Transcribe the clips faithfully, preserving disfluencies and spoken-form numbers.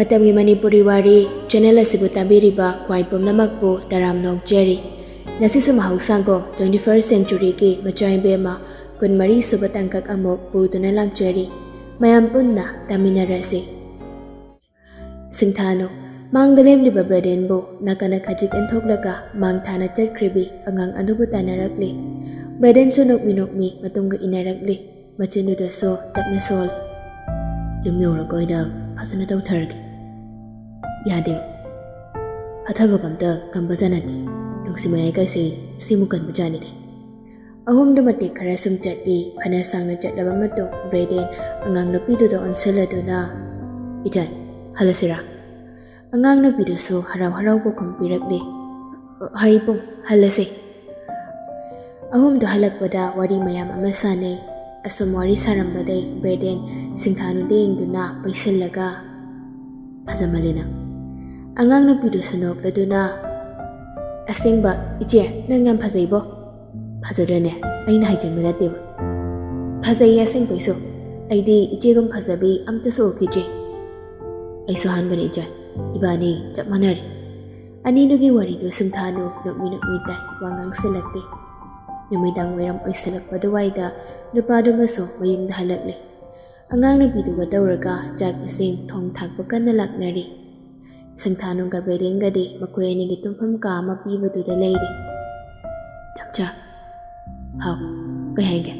ꯃꯇꯝꯒꯤ ꯃꯅꯤꯄꯨꯔꯤ ꯋꯥꯔꯤ ꯆꯦꯅꯦꯜ ꯑꯁꯤꯕꯨ ꯇꯥꯕꯤꯔꯤꯕ ꯈ꯭ꯋꯥꯏ ꯄꯨꯝꯅꯃꯛꯄꯨ ꯇꯔꯥꯝꯅ ꯑꯣꯛꯆꯔꯤ꯫ ꯉꯁꯤꯁꯨ ꯃꯍꯧꯁꯥꯒꯨꯝ twenty first centuryꯒꯤ ꯃꯆꯥ ꯏꯕꯦꯝꯃ ꯀꯨꯟꯃꯔꯤꯁꯨꯕ ꯇꯥꯡꯀꯛ ꯑꯃꯨꯛ ꯄꯨꯗꯨꯅ ꯂꯥꯛꯆꯔꯤ꯫ ꯃꯌꯥꯝ ꯄꯨꯟꯅ ꯇꯥꯃꯤꯟꯅꯔꯁꯤ꯫ ꯁꯤꯡꯊꯥꯅꯨ, ꯃꯥꯡꯗ ꯂꯦꯞꯂꯤꯕ ꯕ꯭ꯔꯦꯗꯦꯟꯕꯨ ꯅꯥꯀꯟꯗ ꯈꯖꯤꯛ ꯏꯟꯊꯣꯛꯂꯒ ꯃꯥꯡ ꯊꯥꯅ ꯆꯠꯈ꯭ꯔꯤꯕꯤ ꯑꯉꯥꯡ ꯑꯗꯨꯕꯨ ꯇꯥꯟꯅꯔꯛꯂꯤ꯫ ꯕ꯭ꯔꯦꯗꯦꯟꯁꯨ ꯅꯣꯛꯃꯤ ꯅꯣꯛꯃꯤ ꯃꯇꯨꯡꯗ ꯏꯟꯅꯔꯛꯂꯤ꯫ ꯃꯆꯤꯟꯗꯨꯗꯁꯨ ꯇꯞꯅ ꯁꯣꯜꯂꯤ꯫ "ꯌꯨꯝ ꯌꯧꯔꯒ ꯑꯣꯏꯅ ꯐꯖꯅ ꯇꯧꯊꯔꯒꯦ"꯫ ꯌꯥꯗꯦ꯫ ꯐꯠꯇꯕꯒ ꯑꯝꯇ ꯀꯟꯕ ꯖꯥꯠ ꯅꯠꯇꯦ꯫ ꯅꯨꯡꯁꯤ ꯃꯌꯥꯏ ꯀꯥꯏꯁꯦ ꯁꯤꯃꯨꯛ ꯀꯟꯕ ꯖꯥꯠꯅꯤꯅꯦ꯫ ꯑꯍꯨꯝꯗꯨ ꯃꯇꯦꯛ ꯈꯔ ꯁꯨꯝ ꯆꯠꯂꯤ꯫ ꯐꯅ ꯁꯥꯡꯅ ꯆꯠꯂꯕ ꯃꯇꯨꯡ ꯕ꯭ꯔꯦꯗꯦꯟ ꯑꯉꯥꯡ ꯅꯨꯄꯤꯗꯨꯗ ꯑꯣꯟꯁꯤꯜꯂꯗꯨꯅ, "ꯏꯆꯟ, ꯍꯜꯂꯁꯤꯔꯥ?" ꯑꯉꯥꯡ ꯅꯨꯄꯤꯗꯨꯁꯨ ꯍꯔꯥꯎ ꯍꯔꯥꯎ ꯄꯥꯎꯈꯨꯝ ꯄꯤꯔꯛꯂꯤ, "ꯍꯣꯏ ꯏꯕꯨꯡ, ꯍꯜꯂꯁꯦ"꯫ ꯑꯍꯨꯝꯗꯨ ꯍꯜꯂꯛꯄꯗ ꯋꯥꯔꯤ ꯃꯌꯥꯝ ꯑꯃ ꯁꯥꯟꯅꯩ꯫ ꯑꯁꯨꯝ ꯋꯥꯔꯤ ꯁꯥꯔꯝꯕꯗꯩ ꯕ꯭ꯔꯦꯗꯦꯟ ꯁꯤꯡꯊꯥꯅꯨꯗ ꯌꯦꯡꯗꯨꯅ ꯄꯩꯁꯤꯜꯂꯒ, "ꯐꯖꯃꯜꯂꯦ ꯅꯪ"꯫ ꯑꯉꯥꯡ ꯅꯨꯄꯤꯗꯨꯁꯨ ꯅꯣꯛꯂꯗꯨꯅ, "ꯑꯁꯦꯡꯕ, ꯏꯆꯦ, ꯅꯪ ꯌꯥꯝ ꯐꯖꯩꯕꯣ"꯫ "ꯐꯖꯗ꯭ꯔꯅꯦ? ꯑꯩꯅ ꯍꯥꯏꯖꯟꯕ ꯅꯠꯇꯦꯕ꯫ ꯐꯖꯩꯌꯦ ꯑꯁꯦꯡꯕꯩꯁꯨ꯫ ꯑꯩꯗꯤ ꯏꯆꯦꯒꯨꯝ ꯐꯖꯕꯤ ꯑꯝꯇꯁꯨ ꯎꯈꯤꯗ꯭ꯔꯤ"꯫ "ꯑꯩꯁꯨ ꯑꯍꯥꯟꯕꯅꯤ ꯏꯆꯦ꯫ ꯏꯕꯥꯅꯤ ꯆꯞ ꯃꯥꯟꯅꯔꯦ"꯫ ꯑꯅꯤꯗꯨꯒꯤ ꯋꯥꯔꯤꯗꯨ ꯁꯤꯡꯊꯥꯅꯨ ꯅꯣꯛꯃꯤ ꯅꯣꯛꯃꯤ ꯇꯥꯏ, ꯋꯥ ꯉꯥꯡꯁꯤꯜꯂꯛꯇꯦ꯫ ꯅꯨꯃꯤꯗꯥꯡ ꯋꯥꯏꯔꯝ ꯑꯣꯏꯁꯤꯜꯂꯛꯄ ꯑꯗꯨꯋꯥꯏꯗ ꯅꯨꯄꯥꯗꯨꯃꯁꯨ ꯃꯌꯨꯝꯗ ꯍꯜꯂꯛꯂꯦ꯫ ꯑꯉꯥꯡ ꯅꯨꯄꯤꯗꯨꯒ ꯇꯧꯔꯒ ꯆꯥꯛ ꯏꯁꯤꯡ ꯊꯣꯡ ꯊꯥꯛꯄ ꯀꯟꯅ ꯂꯥꯛꯅꯔꯤ꯫ ꯁꯤꯡꯊꯥꯅꯨꯒ ꯕ꯭ꯔꯦꯗꯦꯟꯒꯗꯤ ꯃꯈꯣꯏ ꯑꯅꯤꯒꯤ ꯇꯨꯝꯐꯝ ꯀꯥ ꯑꯃ ꯄꯤꯕꯗꯨꯗ ꯂꯩꯔꯤ꯫ "ꯇꯥꯝꯆꯥ"꯫ "ꯍꯥꯎ, ꯀꯩ ꯍꯥꯏꯒꯦ?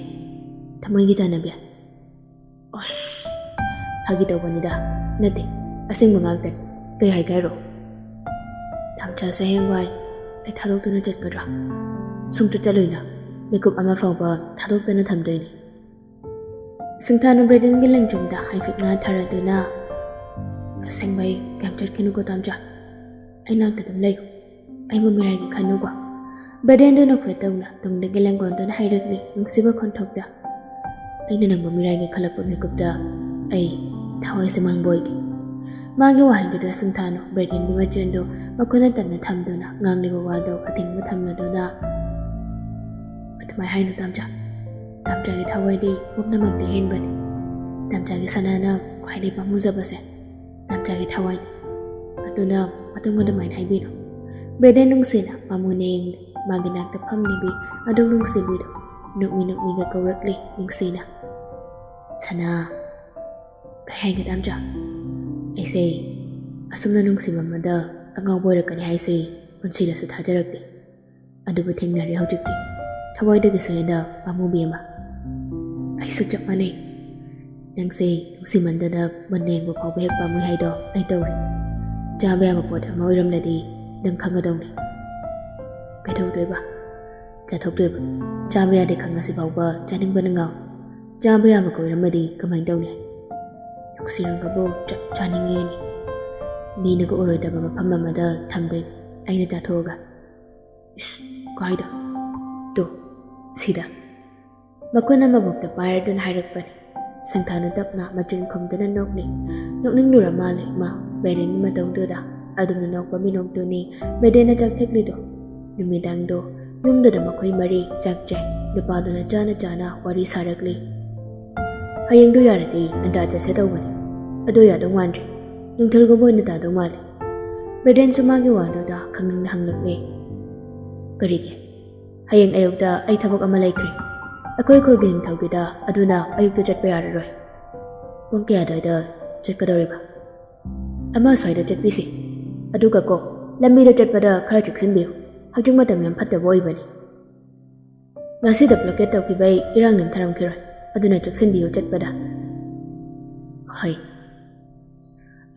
ꯊꯃꯣꯏꯒꯤ ꯆꯥꯟꯅꯕꯤ"꯫ "ꯑꯁ, ꯐꯥꯒꯤ ꯇꯧꯕꯅꯤꯗ꯫ ꯅꯠꯇꯦ, ꯑꯁꯦꯡꯕ ꯉꯥꯛꯇꯅꯤ꯫ ꯀꯩ ꯍꯥꯏꯒꯦ ꯍꯥꯏꯔꯣ?" "ꯇꯥꯝꯆꯥꯁꯦ ꯍꯌꯦꯡꯋꯥꯏ ꯑꯩ ꯊꯥꯗꯣꯛꯇꯨꯅ ꯆꯠꯀꯗ꯭ꯔꯥ?" "ꯁꯨꯡꯆꯠ ꯆꯠꯂꯣꯏꯅ꯫ ꯃꯤꯀꯨꯞ ꯑꯃ ꯐꯥꯎꯕ ꯊꯥꯗꯣꯛꯇꯅ ꯊꯝꯗꯣꯏꯅꯤ"꯫ ꯁꯤꯡꯊꯥꯅꯨ ꯕ꯭ꯔꯦꯗꯦꯟꯒꯤ ꯂꯦꯡꯖꯨꯝꯗ ꯍꯥꯏꯐꯦꯠ ꯉꯥꯊꯔꯗꯨꯅ, "ꯑꯁꯦꯡꯕꯩ ꯀꯩꯝ ꯆꯠꯈꯤꯅꯨꯀꯣ ꯇꯥꯝꯆꯥ꯫ ꯑꯩ ꯅꯥꯛꯇ ꯑꯗꯨꯝ ꯂꯩꯌꯨ꯫ ꯑꯩꯕꯨ ꯃꯤꯔꯥꯏꯒꯦ ꯈꯟꯅꯨꯀꯣ"꯫ ꯕ꯭ꯔꯦꯗꯦꯟꯗꯨ ꯅꯣꯛꯐꯦꯠ ꯇꯧꯅ ꯇꯨꯡꯗꯒꯤ ꯂꯦꯡꯒꯣꯟꯗꯨꯅ ꯍꯥꯏꯔꯛꯂꯤ ꯅꯨꯡꯁꯤꯕ ꯈꯣꯟꯊꯣꯛꯇ꯫ "ꯑꯩꯅ ꯅꯪꯕꯨ ꯃꯤꯔꯥꯏꯒꯦ ꯈꯜꯂꯛꯄ ꯃꯤꯀꯨꯞꯇ ꯑꯩ ꯊꯋꯥꯏꯁꯦ ꯃꯥꯡꯕ ꯑꯣꯏꯒꯦ"꯫ ꯃꯥꯒꯤ ꯋꯥꯍꯩꯗꯨꯗ ꯁꯤꯡꯊꯥꯅꯨ ꯕ꯭ꯔꯦꯗꯦꯟꯒꯤ ꯃꯆꯤꯟꯗꯨ ꯃꯈꯨꯠꯅ ꯇꯞꯅ ꯊꯝꯗꯨꯅ ꯉꯥꯡꯂꯤꯕ ꯋꯥꯗꯨ ꯑꯊꯤꯡꯕ ꯊꯝꯂꯗꯨꯅ, "ꯑꯗꯨꯃꯥꯏ ꯍꯥꯏꯅꯨ ꯇꯥꯝꯆꯥ꯫ ꯇꯥꯝꯆꯥꯒꯤ ꯊꯋꯥꯏꯗꯤ ꯄꯨꯝꯅꯃꯛꯇ ꯍꯦꯟꯕꯅꯤ꯫ ꯇꯥꯝꯆꯥꯒꯤ ꯁꯅꯥꯅ ꯈ꯭ꯋꯥꯏꯗꯒꯤ ꯄꯥꯝꯃꯨꯖꯕꯁꯦ"꯫ ꯇꯥꯝꯆꯥꯒꯤ ꯊꯋꯥꯏꯅꯤ꯫ ꯑꯗꯨꯅ ꯃꯇꯨꯡ ꯑꯗꯨꯃꯥꯏꯅ ꯍꯥꯏꯕꯤꯅꯨ꯫ ꯕ꯭ꯔꯦꯗꯦꯟ ꯅꯨꯡꯁꯤꯅ ꯃꯃꯨꯅ ꯌꯦꯡꯂꯤ꯫ ꯃꯥꯒꯤ ꯅꯥꯛꯇ ꯐꯝꯂꯤꯕꯤ ꯑꯗꯨꯝ ꯅꯨꯡꯁꯤꯕꯤꯗꯣ ꯅꯣꯛꯃꯤ ꯅꯣꯛꯃꯤꯒ ꯀꯧꯔꯛꯂꯤ ꯅꯨꯡꯁꯤꯅ꯫ "ꯁꯅꯥ, ꯀꯩ ꯍꯥꯏꯒꯦ ꯇꯥꯝꯆꯥ? ꯑꯩꯁꯦ ꯑꯁꯨꯝꯅ ꯅꯨꯡꯁꯤꯕ ꯑꯃꯗ ꯑꯉꯥꯎꯕ ꯑꯣꯏꯔꯛꯀꯅꯤ ꯍꯥꯏꯁꯦ ꯄꯨꯟꯁꯤꯗꯁꯨ ꯊꯥꯖꯔꯛꯇꯦ꯫ ꯑꯗꯨꯕꯨ ꯊꯦꯡꯅꯔꯦ ꯍꯧꯖꯤꯛꯇꯤ, ꯊꯋꯥꯏꯗꯒꯤꯁꯨ ꯍꯦꯟꯅ ꯄꯥꯝꯃꯨꯕꯤ ꯑꯃ꯫ ꯑꯩꯁꯨ ꯆꯞ ꯃꯥꯟꯅꯩ꯫ ꯅꯪꯁꯦ ꯅꯨꯡꯁꯤꯃꯟꯗꯅ ꯃꯨꯟꯅ ꯌꯦꯡꯕ ꯐꯥꯎꯕ ꯍꯦꯛ ꯄꯥꯝꯃꯨꯏ ꯍꯥꯏꯗꯣ ꯑꯩ ꯇꯧꯔꯦ꯫ ꯆꯥꯕ ꯌꯥꯕ ꯄꯣꯠ ꯑꯃ ꯑꯣꯏꯔꯝꯂꯗꯤ ꯅꯪ ꯈꯪꯒꯗꯧꯅꯤ꯫ ꯀꯩꯗꯧꯗꯣꯏꯕ? ꯆꯥꯊꯣꯛꯇꯣꯏꯕ꯫ ꯆꯥꯕ ꯌꯥꯗꯦ ꯈꯪꯉꯁꯤ ꯐꯥꯎꯕ ꯆꯥꯅꯤꯡꯕꯅ ꯉꯥꯎ꯫ ꯆꯥꯕ ꯌꯥꯕ ꯀꯣꯏꯔꯝꯃꯗꯤ ꯀꯃꯥꯏꯅ ꯇꯧꯅꯤ? ꯅꯨꯡꯁꯤꯔꯝꯕꯕꯨ ꯆꯞ ꯆꯥꯅꯤꯡꯉꯦꯅꯦ꯫ ꯃꯤꯅꯒ ꯎꯔꯣꯏꯗꯕ ꯃꯐꯝ ꯑꯃꯗ ꯊꯝꯗꯣꯏꯅꯤ ꯑꯩꯅ ꯆꯥꯊꯣꯛꯑꯒ꯫ ꯏꯁ, ꯀꯥꯏꯗ? ꯇꯨ, ꯁꯤꯗ꯫ ꯃꯈꯨꯠꯅ ꯃꯕꯨꯛꯇ ꯄꯥꯏꯔꯗꯨꯅ ꯍꯥꯏꯔꯛꯄꯅꯤ꯫ ꯁꯪꯊꯥꯅ ꯇꯞꯅ ꯃꯆꯤꯟ ꯈꯨꯝꯗꯨꯅ ꯅꯣꯛꯂꯤ꯫ ꯅꯣꯛꯅꯤꯡꯂꯨꯔ ꯃꯥꯜꯂꯦ ꯃꯥ ꯕ꯭ꯔꯦꯗꯦꯟꯒꯤ ꯃꯇꯧꯗꯨꯗ꯫ ꯑꯗꯨꯝꯅ ꯅꯣꯛꯄ ꯃꯤꯅꯣꯛꯇꯨꯅꯤ ꯕ꯭ꯔꯦꯗꯦꯟꯅ ꯆꯥꯛ ꯊꯛꯂꯤꯗꯣ꯫ ꯅꯨꯃꯤꯗꯥꯡꯗꯣ ꯌꯨꯝꯗꯨꯗ ꯃꯈꯣꯏ ꯃꯔꯤ ꯆꯥꯛ ꯆꯥꯏ꯫ ꯅꯨꯄꯥꯗꯨꯅ ꯆꯥꯅ ꯆꯥꯅ ꯋꯥꯔꯤ ꯁꯥꯔꯛꯂꯤ꯫ "ꯍꯌꯦꯡꯗꯣ ꯌꯥꯔꯗꯤ ꯉꯟꯇꯥ ꯆꯠꯁꯦ ꯇꯧꯕꯅꯤ꯫ ꯑꯗꯣ ꯌꯥꯗꯧ ꯃꯥꯟꯗ꯭ꯔꯦ꯫ ꯅꯨꯡꯊꯤꯜꯒꯨꯝꯕ ꯑꯣꯏꯅ ꯇꯥꯗꯧ ꯃꯥꯜꯂꯦ꯫" ꯕ꯭ꯔꯦꯗꯦꯟꯁꯨ ꯃꯥꯒꯤ ꯋꯥꯗꯨꯗ ꯈꯪꯅꯤꯡꯅ ꯍꯪꯂꯛꯂꯦ꯫ "ꯀꯔꯤꯒꯤ?" "ꯍꯌꯦꯡ ꯑꯌꯨꯛꯇ ꯑꯩ ꯊꯕꯛ ꯑꯃ ꯂꯩꯈ꯭ꯔꯦ꯫ ꯑꯩꯈꯣꯏ ꯈꯨꯜꯒꯤ ꯅꯤꯡꯊꯧꯒꯤꯗ, ꯑꯗꯨꯅ ꯑꯌꯨꯛꯇ ꯆꯠꯄ ꯌꯥꯔꯔꯣꯏ꯫" "ꯄꯨꯡ ꯀꯌꯥ ꯑꯗꯨꯋꯥꯏꯗ ꯆꯠꯀꯗꯧꯔꯤꯕ?" "ꯑꯃ ꯁ꯭ꯋꯥꯏꯗ ꯆꯠꯄꯤꯁꯤ꯫ ꯑꯗꯨꯒ ꯀꯣ, ꯂꯝꯕꯤꯗ ꯆꯠꯄꯗ ꯈꯔ ꯆꯦꯛꯁꯤꯟꯕꯤꯌꯨ꯫ ꯍꯧꯖꯤꯛ ꯃꯇꯝ ꯌꯥꯝ ꯐꯠꯇꯕ ꯑꯣꯏꯕꯅꯤ꯫ ꯉꯁꯤꯗ ꯕ꯭ꯂꯣꯀꯦꯠ ꯇꯧꯈꯤꯕꯩ ꯏꯔꯥꯡ ꯅꯦꯝꯊꯔꯝꯈꯤꯔꯣꯏ꯫ ꯑꯗꯨꯅ ꯆꯦꯛꯁꯤꯟꯕꯤꯌꯨ ꯆꯠꯄꯗ꯫" "ꯍꯣꯏ꯫"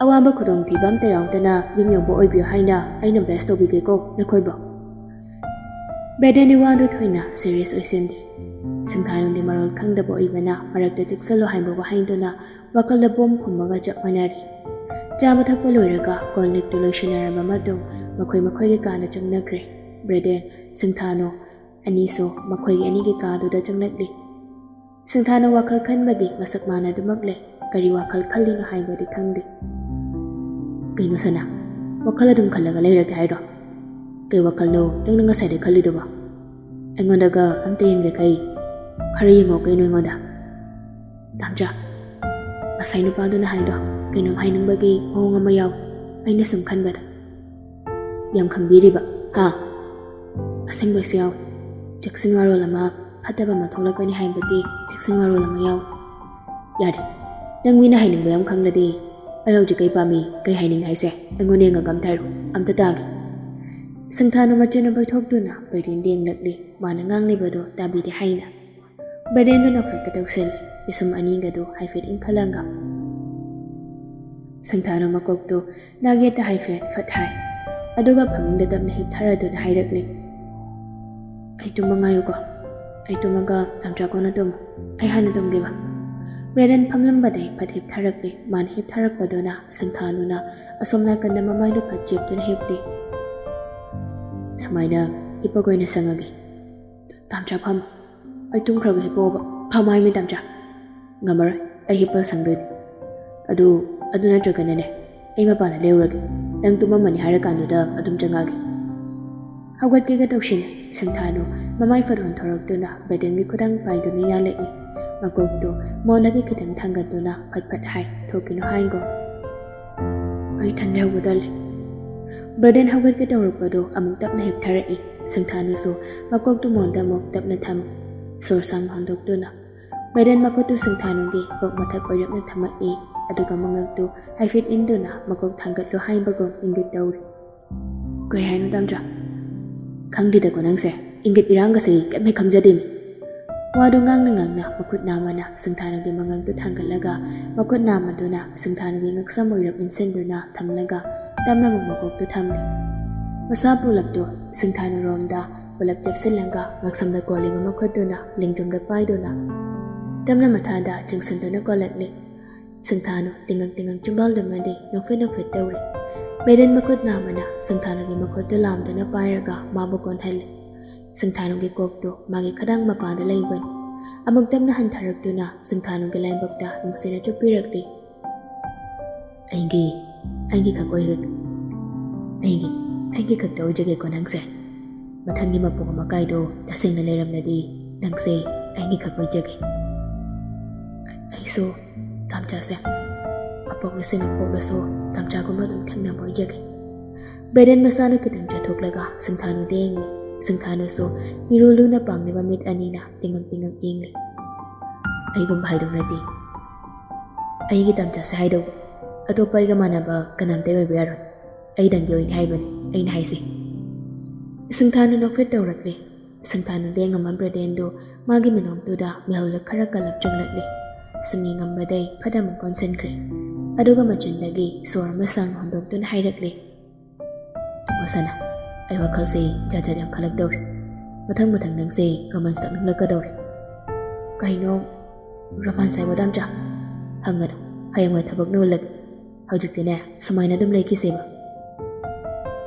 "ꯑꯋꯥꯕ ꯈꯨꯗꯣꯡꯊꯤꯕ ꯑꯝꯇ ꯌꯥꯎꯗꯅ ꯌꯨꯝ ꯌꯧꯕ ꯑꯣꯏꯕꯤꯌꯨ ꯍꯥꯏꯅ ꯑꯩꯅ ꯕ꯭ꯂꯦꯁ ꯇꯧꯕꯤꯒꯦꯀꯣ ꯅꯈꯣꯏꯕꯨ꯫" ꯕ꯭ꯔꯦꯗꯦꯟꯒꯤ ꯋꯥꯗꯨ ꯊꯣꯏꯅ ꯁꯤꯔꯤꯌꯁ ꯑꯣꯏꯁꯤꯟꯗꯦ꯫ ꯁꯪꯊꯥꯅꯨꯡꯗꯤ ꯃꯔꯣꯜ ꯈꯪꯗꯕ ꯑꯣꯏꯕꯅ ꯃꯔꯛꯇ ꯆꯦꯛꯁꯤꯜꯂꯨ ꯍꯥꯏꯕ ꯋꯥꯍꯩꯗꯨꯅ ꯋꯥꯈꯜꯗ ꯕꯣꯝ ꯐꯨꯝꯕꯒ ꯆꯞ ꯃꯥꯟꯅꯔꯤ꯫ ꯆꯥꯕ ꯊꯛꯄ ꯂꯣꯏꯔꯒ ꯀꯣꯜ ꯂꯤꯛꯇꯨ ꯂꯣꯏꯁꯤꯟꯅꯔꯕ ꯃꯇꯨꯡ ꯃꯈꯣꯏ ꯃꯈꯣꯏꯒꯤ ꯀꯥꯗ ꯆꯪꯅꯈ꯭ꯔꯦ꯫ ꯕ꯭ꯔꯦꯗꯦꯟ, ꯁꯪꯊꯥꯅꯨ ꯑꯅꯤꯁꯨ ꯃꯈꯣꯏꯒꯤ ꯑꯅꯤꯒꯤ ꯀꯥꯗꯨꯗ ꯆꯪꯂꯛꯂꯤ꯫ ꯁꯪꯊꯥꯅꯨ ꯋꯥꯈꯜ ꯈꯟꯕꯒꯤ ꯃꯁꯛ ꯃꯥꯟꯅꯗꯨꯃꯛ ꯂꯩ꯫ ꯀꯔꯤ ꯋꯥꯈꯜ ꯈꯜꯂꯤꯅꯣ ꯍꯥꯏꯕꯗꯤ ꯈꯪꯗꯦ꯫ "ꯀꯩꯅꯣ ꯁꯅꯥ, ꯋꯥꯈꯜ ꯑꯗꯨꯝ ꯈꯜꯂꯒ ꯂꯩꯔꯒꯦ ꯍꯥꯏꯔꯣ? ꯀꯩ ꯋꯥꯈꯜꯅꯣ ꯅꯪꯅ ꯉꯁꯥꯏꯗꯩ ꯈꯜꯂꯤꯗꯨꯕꯣ? ꯑꯩꯉꯣꯟꯗꯒ ꯑꯝꯇ ꯌꯦꯡꯗꯈꯩ ꯈꯔ ꯌꯦꯡꯉꯣ ꯀꯩꯅꯣ ꯑꯩꯉꯣꯟꯗ꯫" "ꯇꯥꯝꯆꯥ, ꯉꯁꯥꯏ ꯅꯨꯄꯥꯗꯨꯅ ꯍꯥꯏꯗꯣ ꯀꯩꯅꯣꯝ ꯍꯥꯏꯅꯤꯡꯕꯒꯤ ꯃꯑꯣꯡ ꯑꯃ ꯌꯥꯎꯏ꯫ ꯑꯩꯅ ꯁꯨꯝ ꯈꯟꯕꯗ꯫ ꯌꯥꯝ ꯈꯪꯕꯤꯔꯤꯕ, ꯍꯥ? ꯑꯁꯦꯡꯕꯁꯨ ꯌꯥꯎꯏ꯫ ꯆꯦꯛꯁꯤꯟ ꯋꯥꯔꯣꯜ ꯑꯃ, ꯐꯠꯇꯕ ꯑꯃ ꯊꯣꯛꯂꯛꯀꯅꯤ ꯍꯥꯏꯕꯒꯤ ꯆꯦꯛꯁꯤꯟ ꯋꯥꯔꯣꯜ ꯑꯃ ꯌꯥꯎꯏ꯫ ꯌꯥꯔꯦ, ꯅꯪ ꯃꯤꯅ ꯍꯥꯏꯅꯤꯡꯕ ꯌꯥꯝ ꯈꯪꯂꯗꯤ ꯑꯩ ꯍꯧꯖꯤꯛ ꯀꯩ ꯄꯥꯝꯃꯤ, ꯀꯩ ꯍꯥꯏꯅꯤꯡꯉꯤ ꯍꯥꯏꯁꯦ ꯑꯩꯉꯣꯟꯗ ꯌꯦꯡꯉꯒ ꯑꯝꯇ ꯍꯥꯏꯔꯣ, ꯑꯝꯇ ꯇꯥꯒꯦ꯫ ꯁꯪꯊꯥꯅꯨ ꯃꯆꯤꯟ ꯎꯕꯩ ꯊꯣꯛꯇꯨꯅ ꯕ꯭ꯔꯦꯗꯦꯟꯗ ꯌꯦꯡꯂꯛꯂꯤ꯫ ꯃꯥꯅ ꯉꯥꯡꯂꯤꯕꯗꯣ ꯇꯥꯕꯤꯔꯦ ꯍꯥꯏꯅ꯫ ꯕ꯭ꯔꯦꯗꯦꯟꯗꯣ ꯅꯣꯛꯐꯦꯠꯀ ꯇꯧꯁꯤꯜꯂꯤ꯫ ꯄꯤꯁꯨꯝ ꯑꯅꯤꯒꯗꯣ ꯍꯥꯏꯐꯦꯠ ꯏꯟꯈꯠꯂꯒ꯫ ꯁꯪꯊꯥꯅꯨ ꯃꯀꯣꯛꯇꯣ ꯅꯥꯛ ꯌꯦꯠꯇ ꯍꯥꯏꯐꯦꯠ ꯐꯠ ꯍꯥꯏ꯫ ꯑꯗꯨꯒ ꯐꯃꯨꯡꯗ ꯇꯞꯅ ꯍꯤꯞꯊꯔꯗꯨꯅ ꯍꯥꯏꯔꯛꯂꯤ, "ꯑꯩ ꯇꯨꯝꯕ ꯉꯥꯏꯌꯨꯀꯣ꯫ ꯑꯩ ꯇꯨꯝꯃꯒ ꯇꯥꯝꯆꯥ ꯀꯣꯟꯅ ꯇꯨꯝꯃꯨ꯫ ꯑꯩ ꯍꯥꯟꯅ ꯇꯨꯝꯒꯦꯕ꯫" ꯕ꯭ꯔꯦꯗꯦꯟ ꯐꯝꯂꯝꯕꯗꯩ ꯐꯠ ꯍꯤꯞꯊꯔꯛꯂꯤ꯫ ꯃꯥꯅ ꯍꯤꯞꯊꯔꯛꯄꯗꯨꯅ ꯁꯪꯊꯥꯅꯨꯅ ꯑꯁꯣꯝ ꯅꯥꯀꯟꯗ ꯃꯃꯥꯏꯗꯨ ꯐꯠ ꯆꯦꯞꯇꯨꯅ ꯍꯤꯞꯂꯤ꯫ "ꯁꯨꯃꯥꯏꯅ ꯍꯤꯞꯄꯒ ꯑꯣꯏꯅ ꯁꯪꯉꯒꯦ꯫ ꯇꯥꯝꯆꯥ ꯐꯝꯃꯨ꯫ ꯑꯩ ꯇꯨꯝꯈ꯭ꯔꯒ ꯍꯤꯞꯄꯛꯑꯣꯕ꯫ ꯐꯝꯃꯣ ꯍꯥꯏꯃꯤ ꯇꯥꯝꯆꯥ꯫" "ꯉꯝꯃꯔꯣꯏ꯫ ꯑꯩ ꯍꯤꯞꯄ ꯁꯪꯗꯣꯏꯅꯤ꯫" "ꯑꯗꯨ, ꯑꯗꯨ ꯅꯠꯇ꯭ꯔꯒꯅꯅꯦ, ꯑꯩ ꯃꯄꯥꯟꯗ ꯂꯩꯔꯨꯔꯒꯦ꯫ ꯅꯪ ꯇꯨꯝꯃꯝꯃꯅꯤ ꯍꯥꯏꯔꯀꯥꯟꯗꯨꯗ ꯑꯗꯨꯝ ꯆꯪꯉꯛꯑꯒꯦ꯫" ꯍꯧꯒꯠꯀꯦꯒ ꯇꯧꯁꯤꯜꯂꯦ꯫ ꯁꯪꯊꯥꯅꯨ ꯃꯃꯥꯏ ꯐꯠ ꯑꯣꯟꯊꯣꯔꯛꯇꯨꯅ ꯕ꯭ꯔꯦꯗꯦꯟꯒꯤ ꯈꯨꯗꯥꯡ ꯄꯥꯏꯗꯨꯅ ꯌꯥꯜꯂꯛꯏ꯫ ꯃꯀꯣꯛꯇꯨ ꯃꯣꯟꯗꯒꯤ ꯈꯤꯇꯪ ꯊꯥꯡꯒꯠꯇꯨꯅ ꯐꯠ ꯐꯠ ꯍꯥꯏ, "ꯊꯣꯛꯈꯤꯅꯨ ꯍꯥꯏꯒꯣ꯫" "ꯑꯩ ꯏꯊꯟꯗ ꯌꯧꯕ ꯇꯜꯂꯤ꯫" ꯕ꯭ꯔꯦꯗꯦꯟ ꯍꯧꯒꯠꯀꯦ ꯇꯧꯔꯛꯄꯗꯨ ꯑꯃꯨꯛ ꯇꯞꯅ ꯍꯤꯞꯊꯔꯛꯏ꯫ ꯁꯪꯊꯥꯅꯨꯁꯨ ꯃꯀꯣꯛꯇꯨ ꯃꯣꯟꯗ ꯑꯃꯨꯛ ꯇꯞꯅ ꯊꯝꯃꯤ꯫ ꯁꯣꯔ ꯁꯥꯡꯅ ꯍꯣꯟꯗꯣꯛꯇꯨꯅ ꯕ꯭ꯔꯦꯗꯦꯟ ꯃꯈꯨꯠꯇꯨ ꯁꯪꯊꯥꯅꯨꯒꯤ ꯀꯣꯛ ꯃꯊꯛ ꯑꯣꯏꯔꯞꯅ ꯊꯝꯃꯛꯏ꯫ ꯑꯗꯨꯒ ꯃꯉꯛꯇꯨ ꯍꯥꯏꯐꯦꯠ ꯏꯟꯗꯨꯅ ꯃꯀꯣꯛ ꯊꯥꯡꯒꯠꯂꯨ ꯍꯥꯏꯕꯒꯨꯝ ꯏꯪꯒꯤꯠ ꯇꯧꯔꯤ꯫ "ꯀꯩ ꯍꯥꯏꯅꯣ ꯇꯥꯝꯆꯥ?" "ꯈꯪꯗꯦꯗꯀꯣ ꯅꯪꯁꯦ, ꯏꯪꯒꯤꯠ ꯏꯔꯥꯡꯒꯁꯦ ꯀꯩꯝ ꯍꯦꯛ ꯈꯪꯖꯗꯦꯃꯤ꯫" ꯋꯥꯗꯨ ꯉꯥꯡꯅ ꯉꯥꯡꯅ ꯃꯈꯨꯠ ꯅꯥꯝꯃꯅ ꯁꯪꯊꯥꯅꯨꯒꯤ ꯃꯉꯛꯇꯨ ꯊꯥꯡꯒꯠꯂꯒ ꯃꯈꯨꯠ ꯅꯥꯝꯃꯗꯨꯅ ꯁꯪꯊꯥꯅꯨꯒꯤ ꯉꯛꯁꯝ ꯑꯣꯏꯔꯞ ꯏꯟꯁꯤꯟꯗꯨꯅ ꯊꯝꯂꯒ ꯇꯞꯅ ꯑꯃꯨꯛ ꯃꯀꯣꯛꯇꯨ ꯊꯝꯂꯤ꯫ ꯃꯁꯥ ꯄꯨꯂꯞꯇꯨ ꯁꯪꯊꯥꯅꯨꯔꯣꯝꯗ ꯄꯨꯂꯞ ꯆꯞꯁꯤꯜꯂꯒ ꯉꯛꯁꯝꯗ ꯀꯣꯜꯂꯤꯕ ꯃꯈꯨꯠꯇꯨꯅ ꯂꯦꯡꯖꯨꯝꯗ ꯄꯥꯏꯗꯨꯅ ꯇꯞꯅ ꯃꯊꯥꯗ ꯆꯤꯡꯁꯤꯟꯗꯨꯅ ꯀꯣꯜꯂꯛꯂꯤ꯫ ꯁꯪꯊꯥꯅꯨ ꯇꯤꯡꯉꯛ ꯇꯤꯡꯉꯛ ꯆꯤꯝꯕꯥꯜꯗꯨꯃꯗꯤ ꯅꯣꯛꯐꯦꯠ ꯅꯣꯛꯐꯦꯠ ꯇꯧꯔꯤ꯫ ꯕ꯭ꯔꯦꯗꯦꯟ ꯃꯈꯨꯠ ꯅꯥꯝꯃꯅ ꯁꯪꯊꯥꯅꯨꯒꯤ ꯃꯈꯨꯠꯇꯨ ꯂꯥꯝꯗꯨꯅ ꯄꯥꯏꯔꯒ ꯃꯥꯕꯨ ꯀꯣꯟꯍꯜꯂꯤ꯫ ꯁꯪꯊꯥꯅꯨꯒꯤ ꯀꯣꯛꯇꯨ ꯃꯥꯒꯤ ꯈꯗꯥꯡ ꯃꯄꯥꯗ ꯂꯩꯕꯅꯤ꯫ ꯑꯃꯨꯛ ꯇꯞꯅ ꯍꯟꯊꯔꯛꯇꯨꯅ ꯁꯪꯊꯥꯅꯨꯒꯤ ꯂꯥꯏꯕꯛꯇ ꯅꯨꯡꯁꯤꯅ ꯆꯨꯞꯄꯤꯔꯛꯂꯤ꯫ "ꯑꯩꯒꯤ, ꯑꯩꯒꯤ ꯈꯛ ꯑꯣꯏ-, ꯑꯩꯒꯤ, ꯑꯩꯒꯤ ꯈꯛꯇ ꯑꯣꯏꯖꯒꯦꯀꯣ ꯅꯪꯁꯦ꯫ ꯃꯊꯪꯒꯤ ꯃꯄꯣꯛ ꯑꯃ ꯀꯥꯏꯗꯣ ꯇꯁꯦꯡꯅ ꯂꯩꯔꯝꯂꯗꯤ ꯅꯪꯁꯦ ꯑꯩꯒꯤ ꯈꯛ ꯑꯣꯏꯖꯒꯦ꯫" "ꯑꯩꯁꯨ ꯇꯥꯝꯆꯥꯁꯦ꯫ ꯑꯄꯣꯛꯂꯁꯤꯅ ꯄꯣꯛꯂꯁꯨ ꯇꯥꯝꯆꯥꯒꯨꯝꯕ ꯑꯗꯨꯝ ꯊꯦꯡꯅꯕ ꯑꯣꯏꯖꯒꯦ꯫ ꯕ꯭ꯔꯦꯗꯦꯟ ꯃꯁꯥꯅ ꯈꯤꯇꯪ ꯆꯠꯊꯣꯛꯂꯒ ꯁꯤꯡꯊꯥꯅꯨꯗ ꯌꯦꯡꯂꯤ꯫ ꯁꯤꯡꯊꯥꯅꯨꯁꯨ ꯏꯔꯨ ꯂꯨꯅ ꯄꯥꯡꯂꯤꯕ ꯃꯤꯠ ꯑꯅꯤꯅ ꯇꯤꯡꯉꯛ ꯇꯤꯡꯉꯛ ꯌꯦꯡꯂꯤ꯫ ꯑꯩꯒꯨꯝꯕ ꯍꯥꯏꯗꯧ ꯅꯠꯇꯦ꯫ ꯑꯩꯒꯤ ꯇꯥꯝꯆꯥꯁꯦ ꯍꯥꯏꯗꯧꯕ꯫ ꯑꯇꯣꯞꯄ ꯑꯩꯒ ꯃꯥꯟꯅꯕ ꯀꯅꯥꯝꯇ ꯑꯣꯏꯕ ꯌꯥꯔꯣꯏ꯫ ꯑꯩꯗꯪꯒꯤ ꯑꯣꯏꯅ ꯍꯥꯏꯕꯅꯤ ꯑꯩꯅ ꯍꯥꯏꯁꯦ꯫ ꯁꯤꯡꯊꯥꯅꯨ ꯅꯣꯛꯐꯦꯠ ꯇꯧꯔꯛꯂꯤ꯫ ꯁꯤꯡꯊꯥꯅꯨꯗ ꯌꯦꯡꯉꯝꯕ ꯕ꯭ꯔꯦꯗꯦꯟꯗꯨ ꯃꯥꯒꯤ ꯃꯅꯣꯛꯇꯨꯗ ꯃꯤꯍꯨꯜꯗ ꯈꯔ ꯀꯜꯂꯞ ꯆꯨꯡꯂꯛꯂꯤ꯫ ꯁꯨꯝ ꯌꯦꯡꯉꯝꯕꯗꯩ ꯐꯠ ꯑꯃꯨꯛ ꯑꯣꯟꯁꯤꯟꯈ꯭ꯔꯦ꯫ ꯑꯗꯨꯒ ꯃꯆꯤꯟꯗꯒꯤ ꯁꯣꯔ ꯑꯃ ꯁꯥꯡꯅ ꯍꯣꯟꯗꯣꯛꯇꯨꯅ ꯍꯥꯏꯔꯛꯂꯤ, "ꯃꯁꯥꯅ ꯑꯩ ꯋꯥꯈꯜꯁꯦ ꯖꯥꯠ ꯖꯥꯠ ꯌꯥꯝ ꯈꯜꯂꯛꯇꯧꯔꯦ꯫ ꯃꯊꯪ ꯃꯊꯪ ꯅꯪꯁꯦ ꯔꯣꯃꯥꯟꯁ ꯇꯛꯅꯤꯡꯂꯛꯀꯗꯧꯔꯦ꯫" "ꯀꯩꯅꯣ ꯔꯣꯃꯥꯟꯁ ꯍꯥꯏꯕ ꯇꯥꯝꯆꯥ?" "ꯍꯪꯒꯅꯨ, ꯍꯌꯦꯡꯋꯥꯏ ꯊꯕꯛ ꯅꯨꯜꯂꯒꯦ꯫ ꯍꯧꯖꯤꯛꯇꯤꯅꯦ ꯁꯨꯃꯥꯏꯅ ꯑꯗꯨꯝ ꯂꯩꯈꯤꯁꯦꯕ꯫"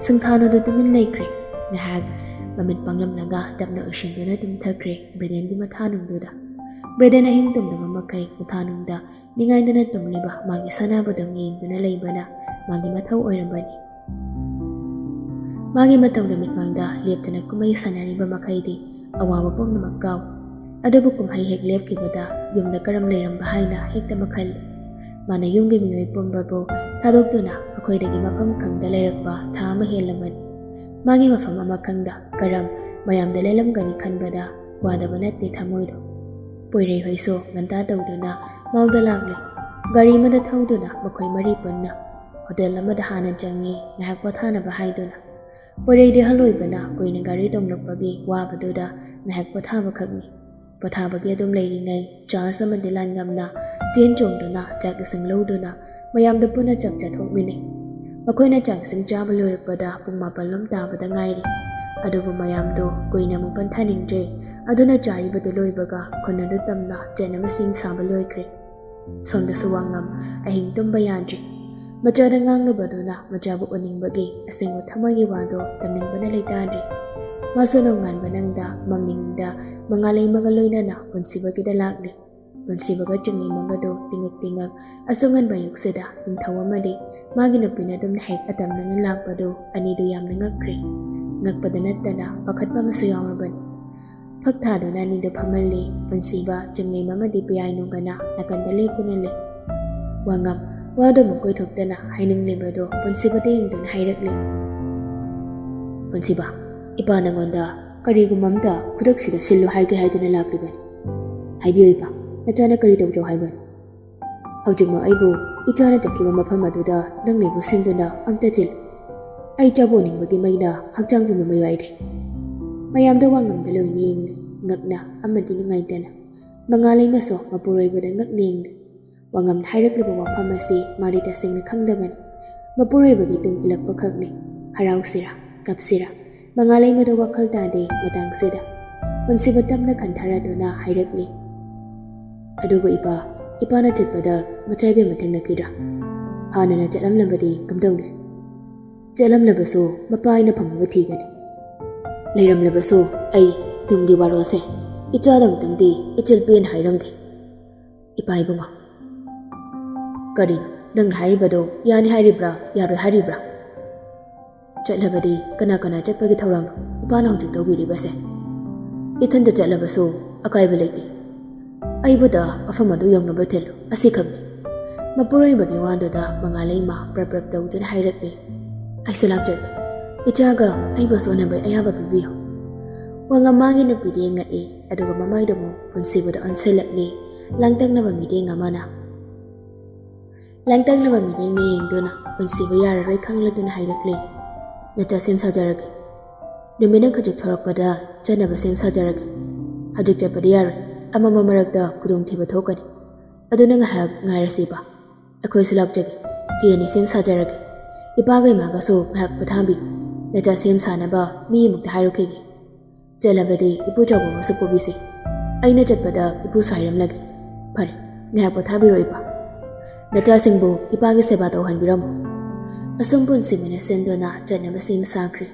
ꯁꯤꯡꯊꯥꯅꯨꯗꯨ ꯇꯨꯃꯤꯟ ꯂꯩꯈ꯭ꯔꯦ꯫ ꯉꯥꯏꯍꯥꯛ ꯃꯃꯤꯠ ꯄꯥꯡꯂꯝꯂꯒ ꯇꯞꯅ ꯎꯏꯁꯤꯟꯗꯨꯅ ꯇꯨꯝꯊꯈ꯭ꯔꯦ ꯕ꯭ꯔꯦꯗꯦꯟꯒꯤ ꯃꯊꯥꯅꯨꯡꯗꯨꯗ꯫ ꯕ꯭ꯔꯦꯗꯦꯟ ꯑꯍꯤꯡ ꯇꯨꯝꯗꯕ ꯃꯈꯩ ꯃꯊꯥꯅꯨꯡꯗ ꯅꯤꯡꯉꯥꯏꯗꯅ ꯇꯨꯝꯂꯤꯕ ꯃꯥꯒꯤ ꯁꯥꯟꯅꯕꯗꯨ ꯌꯦꯡꯗꯨꯅ ꯂꯩꯕꯅ ꯃꯥꯒꯤ ꯃꯊꯧ ꯑꯣꯏꯔꯝꯕꯅꯤ꯫ ꯃꯥꯒꯤ ꯃꯇꯧ ꯅꯨꯃꯤꯠꯃꯪꯗ ꯂꯦꯞꯇꯅ ꯀꯨꯝꯍꯩ ꯁꯥꯟꯅꯔꯤꯕ ꯃꯈꯩꯗꯤ ꯑꯋꯥꯕ ꯄꯨꯝꯅꯃꯛ ꯀꯥꯎꯏ꯫ ꯑꯗꯨꯕꯨ ꯀꯨꯝꯍꯩ ꯍꯦꯛ ꯂꯦꯞꯈꯤꯕꯗ ꯌꯨꯝꯗ ꯀꯔꯝ ꯂꯩꯔꯝꯕ ꯍꯥꯏꯅ ꯍꯦꯛꯇ ꯃꯈꯜ꯫ ꯃꯥꯅ ꯌꯨꯝꯒꯤ ꯃꯤꯑꯣꯏ ꯄꯨꯝꯕꯕꯨ ꯊꯥꯗꯣꯛꯇꯨꯅ ꯃꯈꯣꯏꯗꯒꯤ ꯃꯐꯝ ꯈꯪꯗ ꯂꯩꯔꯛꯄ ꯊꯥ ꯑꯃ ꯍꯦꯜꯂꯝꯃꯅꯤ꯫ ꯃꯥꯒꯤ ꯃꯐꯝ ꯑꯃ ꯈꯪꯗ ꯀꯔꯝ ꯃꯌꯥꯝꯗ ꯂꯦꯜꯂꯝꯒꯅꯤ ꯈꯟꯕꯗ ꯋꯥꯗꯕ ꯅꯠꯇꯦ ꯊꯃꯣꯏꯗꯣ꯫ ꯄꯣꯏꯔꯩ ꯍꯣꯏꯁꯨ ꯉꯟꯇꯥ ꯇꯧꯗꯨꯅ ꯃꯥꯎꯗ ꯂꯥꯛꯂꯤ꯫ ꯒꯥꯔꯤ ꯑꯃꯗ ꯊꯧꯗꯨꯅ ꯃꯈꯣꯏ ꯃꯔꯤ ꯄꯨꯟꯅ ꯍꯣꯇꯦꯜ ꯑꯃꯗ ꯍꯥꯟꯅ ꯆꯪꯉꯤ, ꯉꯥꯏꯍꯥꯛ ꯄꯣꯊꯥꯅꯕ ꯍꯥꯏꯗꯨꯅ꯫ ꯄꯣꯏꯔꯩꯗꯤ ꯑꯍꯜ ꯑꯣꯏꯕꯅ ꯀꯨꯏꯅ ꯒꯥꯔꯤ ꯇꯣꯡꯂꯛꯄꯒꯤ ꯋꯥꯕꯗꯨꯗ ꯉꯥꯏꯍꯥꯛ ꯄꯣꯊꯥꯕꯈꯛꯅꯤ꯫ ꯄꯣꯊꯥꯕꯒꯤ ꯑꯗꯨꯝ ꯂꯩꯔꯤꯉꯩ ꯆꯥꯟꯁ ꯑꯃꯗꯤ ꯂꯥꯟꯉꯝꯅ ꯆꯦꯟ ꯆꯣꯡꯗꯨꯅ ꯆꯥꯛ ꯏꯁꯤꯡ ꯂꯧꯗꯨꯅ ꯃꯌꯥꯝꯗ ꯄꯨꯟꯅ ꯆꯥꯛ ꯆꯥꯊꯣꯛꯃꯤꯟꯅꯩ꯫ ꯃꯈꯣꯏꯅ ꯆꯥꯛ ꯏꯁꯤꯡ ꯆꯥꯕ ꯂꯣꯏꯔꯛꯄꯗ ꯄꯨꯡ ꯃꯥꯄꯜ ꯂꯣꯝ ꯇꯥꯕꯗ ꯉꯥꯏꯔꯤ꯫ ꯑꯗꯨꯕꯨ ꯃꯌꯥꯝꯗꯨ ꯀꯨꯏꯅ ꯑꯃꯨꯛ ꯄꯟꯊꯅꯤꯡꯗ꯭ꯔꯦ꯫ ꯑꯗꯨꯅ ꯆꯥꯔꯤꯕꯗꯨ ꯂꯣꯏꯕꯒ ꯈꯨꯟ ꯑꯗꯨ ꯇꯝꯅ ꯆꯠꯅꯕ ꯁꯦꯝ ꯁꯥꯕ ꯂꯣꯏꯈ꯭ꯔꯦ꯫ ꯁꯣꯝꯗꯁꯨ ꯋꯥꯉꯝ ꯑꯍꯤꯡ ꯇꯨꯝꯕ ꯌꯥꯗ꯭ꯔꯤ꯫ ꯃꯆꯥꯗ ꯉꯥꯡꯂꯨꯕꯗꯨꯅ ꯃꯆꯥꯕꯨ ꯎꯅꯤꯡꯕꯒꯤ ꯑꯁꯦꯡꯕ ꯊꯃꯣꯏꯒꯤ ꯋꯥꯗꯣ ꯇꯝꯅꯤꯡꯕꯅ ꯂꯩꯇꯥꯗ꯭ꯔꯤ꯫ ꯃꯥꯁꯨ ꯅꯣꯡꯉꯥꯟꯕ ꯅꯪꯗ ꯃꯝꯂꯤꯉꯩꯗ ꯃꯉꯥꯜ ꯂꯩꯃꯒ ꯂꯣꯏꯅꯅ ꯄꯨꯟꯁꯤꯕꯒꯤꯗ ꯂꯥꯛꯂꯤ꯫ ꯄꯨꯟꯁꯤꯕꯒ ꯆꯤꯡꯂꯩꯃꯒꯗꯣ ꯇꯤꯡꯉꯛ ꯇꯤꯡꯉꯛ ꯑꯁꯨꯛ ꯉꯟꯕ ꯑꯌꯨꯛꯁꯤꯗ ꯅꯤꯡꯊꯧ ꯑꯃꯗꯤ ꯃꯥꯒꯤ ꯅꯨꯄꯤꯅ ꯑꯗꯨꯝꯅ ꯍꯦꯛ ꯑꯇꯝꯅꯅ ꯂꯥꯛꯄꯗꯣ ꯑꯅꯤꯗꯨ ꯌꯥꯝꯅ ꯉꯛꯈ꯭ꯔꯦ꯫ ꯉꯛꯄꯗ ꯅꯠꯇꯅ ꯄꯥꯈꯠꯄ ꯑꯃꯁꯨ ꯌꯥꯎꯔꯕꯅꯤ꯫ ꯐꯛ ꯊꯥꯗꯨꯅ ꯑꯅꯤꯗꯨ ꯐꯝꯍꯜꯂꯤ꯫ ꯄꯨꯟꯁꯤꯕ, ꯆꯤꯡꯂꯩꯃ ꯑꯃꯗꯤ ꯄꯤꯌꯥꯏꯅꯨꯒꯅ ꯅꯥꯀꯟꯗ ꯂꯦꯞꯇꯨꯅ ꯂꯩ꯫ ꯋꯥꯉꯝ ꯋꯥꯗꯨ ꯑꯃꯨꯛ ꯀꯣꯏꯊꯣꯛꯇꯅ ꯍꯥꯏꯅꯤꯡꯂꯤꯕꯗꯨ ꯄꯨꯟꯁꯤꯕꯗ ꯌꯦꯡꯗꯨꯅ ꯍꯥꯏꯔꯛꯂꯤ꯫ ꯄꯨꯟꯁꯤꯕ, ꯏꯄꯥ ꯅꯪꯉꯣꯟꯗ ꯀꯔꯤꯒꯨꯝꯕ ꯑꯝꯇ ꯈꯨꯗꯛꯁꯤꯗ ꯁꯤꯜꯂꯨ ꯍꯥꯏꯒꯦ ꯍꯥꯏꯗꯨꯅ ꯂꯥꯛꯂꯤꯕꯅꯤ꯫ ꯍꯥꯏꯕꯤꯌꯨ ꯏꯄꯥ, ꯅꯆꯥꯅ ꯀꯔꯤ ꯇꯧꯖꯧ ꯍꯥꯏꯕꯅꯣ? ꯍꯧꯖꯤꯛꯃꯛ ꯑꯩꯕꯨ ꯏꯆꯥꯅ ꯆꯠꯈꯤꯕ ꯃꯐꯝ ꯑꯗꯨꯗ ꯅꯪꯅ ꯑꯩꯕꯨ ꯁꯤꯟꯗꯨꯅ ꯑꯝꯇ ꯊꯤꯜꯂꯨ꯫ ꯑꯩ ꯏꯆꯥꯕꯨ ꯎꯅꯤꯡꯕꯒꯤ ꯃꯩꯅ ꯍꯛꯆꯥꯡ ꯄꯨꯝꯕ ꯃꯩ ꯋꯥꯏꯔꯦ꯫ ꯃꯌꯥꯝꯗꯣ ꯋꯥꯉꯝꯗ ꯂꯣꯏꯅ ꯌꯦꯡꯂꯤ, ꯉꯛꯅ ꯑꯃꯗꯤ ꯅꯨꯡꯉꯥꯏꯇꯅ꯫ ꯃꯉꯥꯂꯩꯃꯁꯨ ꯃꯄꯨꯔꯣꯏꯕꯗ ꯉꯛꯅ ꯌꯦꯡꯂꯤ꯫ ꯋꯥꯉꯝꯅ ꯍꯥꯏꯔꯛꯂꯤꯕ ꯋꯥꯐꯝ ꯑꯁꯤ ꯃꯥꯗꯤ ꯇꯁꯦꯡꯅ ꯈꯪꯗꯕꯅꯤ꯫ ꯃꯄꯨꯔꯣꯏꯕꯒꯤ ꯇꯨꯡ ꯏꯜꯂꯛꯄ ꯈꯛꯅꯤ꯫ ꯍꯔꯥꯎꯁꯤꯔꯥ, ꯀꯞꯁꯤꯔꯥ, ꯃꯉꯥꯂꯩꯃꯗꯣ ꯋꯥꯈꯜ ꯇꯥꯗꯦ ꯃꯇꯥꯡꯁꯤꯗ꯫ ꯄꯨꯟꯁꯤꯕ ꯇꯞꯅ ꯈꯟꯊꯔꯗꯨꯅ ꯍꯥꯏꯔꯛꯂꯤ꯫ ꯑꯗꯨꯕꯨ ꯏꯄꯥ, ꯏꯄꯥꯅ ꯆꯠꯄꯗ ꯃꯆꯥ ꯏꯕꯦꯝꯃ ꯊꯦꯡꯅꯈꯤꯗ꯭ꯔꯥ? ꯍꯥꯟꯅꯅ ꯆꯠꯂꯝꯂꯕꯗꯤ ꯀꯝꯗꯧꯅꯤ? ꯆꯠꯂꯝꯂꯕꯁꯨ ꯃꯄꯥ ꯑꯩꯅ ꯐꯪꯅꯕ ꯊꯤꯒꯅꯤ꯫ ꯂꯩꯔꯝꯂꯕꯁꯨ ꯑꯩ ꯇꯨꯡꯒꯤ ꯋꯥꯔꯣꯜꯁꯦ ꯏꯆꯥꯗ ꯑꯃꯨꯛꯇꯪꯗꯤ ꯏꯆꯤꯜ ꯄꯦꯟꯅ ꯍꯥꯏꯔꯝꯒꯦ꯫ ꯏꯄꯥ ꯏꯕꯨꯡꯉꯣ꯫ ꯀꯔꯤꯅꯣ ꯅꯪꯅ ꯍꯥꯏꯔꯤꯕꯗꯣ? ꯌꯥꯅꯤ ꯍꯥꯏꯔꯤꯕ꯭ꯔꯥ, ꯌꯥꯔꯣꯏ ꯍꯥꯏꯔꯤꯕ꯭ꯔꯥ? ꯆꯠꯂꯕꯗꯤ ꯀꯅꯥ ꯀꯅꯥ ꯆꯠꯄꯒꯤ ꯊꯧꯔꯥꯡꯅꯣ ꯏꯄꯥꯅ ꯍꯧꯖꯤꯛ ꯇꯧꯕꯤꯔꯤꯕꯁꯦ? ꯏꯊꯟꯇ ꯆꯠꯂꯕꯁꯨ ꯑꯀꯥꯏꯕ ꯂꯩꯇꯦ꯫ ꯑꯩꯕꯨꯗ ꯃꯐꯝ ꯑꯗꯨ ꯌꯧꯅꯕ ꯊꯤꯜꯂꯨ, ꯑꯁꯤꯈꯛꯅꯤ꯫ ꯃꯄꯨꯔꯣꯏꯕꯒꯤ ꯋꯥꯗꯨꯗ ꯃꯉꯥꯂꯩꯃ ꯄ꯭ꯔꯞ ꯄ꯭ꯔꯞ ꯇꯧꯗꯨꯅ ꯍꯥꯏꯔꯛꯂꯤ꯫ ꯑꯩꯁꯨ ꯂꯥꯛꯆꯒꯦ꯫ ꯏꯆꯥꯒ ꯑꯩꯕꯨ ꯁꯣꯟꯅꯕꯩ ꯑꯌꯥꯕ ꯄꯤꯕꯤꯌꯨ꯫ ꯋꯥꯉꯝ ꯃꯥꯒꯤ ꯅꯨꯄꯤꯗꯤ ꯉꯛꯏ, ꯑꯗꯨꯒ ꯃꯃꯥꯏꯗꯨ ꯑꯃꯨꯛ ꯄꯨꯟꯁꯤꯕꯗ ꯑꯣꯟꯁꯤꯜꯂꯛꯂꯤ꯫ ꯂꯥꯡꯇꯛꯅꯕ ꯃꯤꯠꯌꯦꯡ ꯑꯃꯅ꯫ ꯂꯥꯡꯇꯛꯅꯕ ꯃꯤꯠꯌꯦꯡꯅ ꯌꯦꯡꯗꯨꯅ ꯄꯨꯟꯁꯤꯕ ꯌꯥꯔꯔꯣꯏ ꯈꯪꯂꯗꯨꯅ ꯍꯥꯏꯔꯛꯂꯤ꯫ ꯅꯆꯥ ꯁꯦꯝ ꯁꯥꯖꯔꯒꯦ꯫ ꯅꯨꯃꯤꯠꯅ ꯈꯖꯤꯛ ꯊꯣꯔꯛꯄꯗ ꯆꯠꯅꯕ ꯁꯦꯝ ꯁꯥꯖꯔꯒꯦ꯫ ꯍꯧꯖꯤꯛ ꯆꯠꯄꯗꯤ ꯌꯥꯔꯣꯏ꯫ ꯑꯃꯝꯕ ꯃꯔꯛꯇ ꯈꯨꯗꯣꯡꯊꯤꯕ ꯊꯣꯛꯀꯅꯤ꯫ ꯑꯗꯨꯅ ꯉꯥꯏꯍꯥꯛ ꯉꯥꯏꯔꯁꯤꯕ꯫ ꯑꯩꯈꯣꯏꯁꯨ ꯂꯥꯛꯆꯒꯦ꯫ ꯐꯤ ꯑꯅꯤ ꯁꯦꯝ ꯁꯥꯖꯔꯒꯦ꯫ ꯏꯄꯥꯒ ꯏꯃꯥꯒꯁꯨ ꯉꯥꯏꯍꯥꯛ ꯄꯣꯊꯥꯕꯤꯌꯨ꯫ ꯅꯆꯥ ꯁꯦꯝ ꯁꯥꯅꯕ ꯃꯤ ꯑꯃꯨꯛꯇ ꯍꯥꯏꯔꯨꯈꯤꯒꯦ꯫ ꯆꯠꯂꯕꯗꯤ ꯏꯄꯨ ꯆꯥꯎꯕꯕꯨꯁꯨ ꯄꯨꯕꯤꯁꯤ꯫ ꯑꯩꯅ ꯆꯠꯄꯗ ꯏꯄꯨꯁꯨ ꯍꯥꯏꯔꯝꯂꯒꯦ꯫ ꯐꯔꯦ, ꯉꯥꯏꯍꯥꯛ ꯄꯣꯊꯥꯕꯤꯔꯣ ꯏꯄꯥ꯫ ꯅꯆꯥꯁꯤꯡꯕꯨ ꯏꯄꯥꯒꯤ ꯁꯦꯕꯥ ꯇꯧꯍꯟꯕꯤꯔꯝꯃꯨ꯫ ꯑꯁꯨꯝ ꯄꯨꯟꯁꯤꯕꯅ ꯁꯤꯟꯗꯨꯅ ꯆꯠꯅꯕ ꯁꯦꯝ ꯁꯥꯈ꯭ꯔꯦ꯫